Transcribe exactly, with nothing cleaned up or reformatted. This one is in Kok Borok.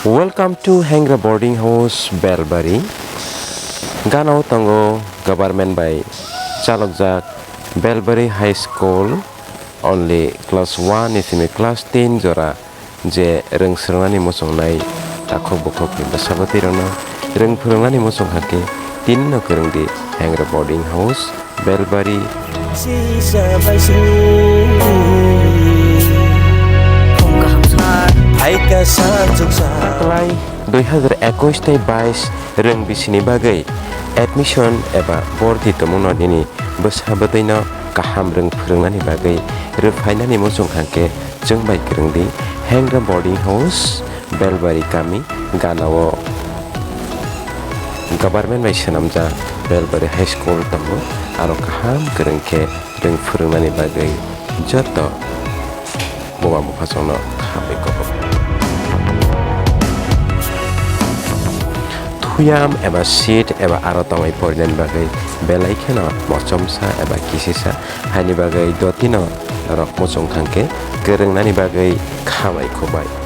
Welcome to Hengra Boarding House, Belbari. Gana o tongo government bai chalokjak Belbari High School, only class one ni simi class ten jora je rwng swrwngnani muchungnai takhuk bukhukni bwsa bwtwirokno rwng phwrwngnani muchung hakhe tinino kwrwngdi Hengra Boarding House, Belbari. Sisa bai sini. Khum kaham sar. Hai ka sar chuk sar. Taklai dui hazar ekush tei bais rwng bisini bagwi admission eba borti tongmungno nini bwsa bwtwino kaham rwng phwrwngnani bagwi rwphainani muchung hakhe chwng bai kwrwngdi Hengra Boarding House, Belbari kami, gana o government bai swnamjak Belbari High School tongo, aro kaham kwrwng khe rwng phwrwngnani bagwi joto buma buphasongno khabai kobok. Thuyam eba seat eba aro tongwi porinani bagwi belai kheno mochomsa eba kisisa, haini bagwi dotino norok muchung thangkhe kwrwngnani bagwi khabai khubai.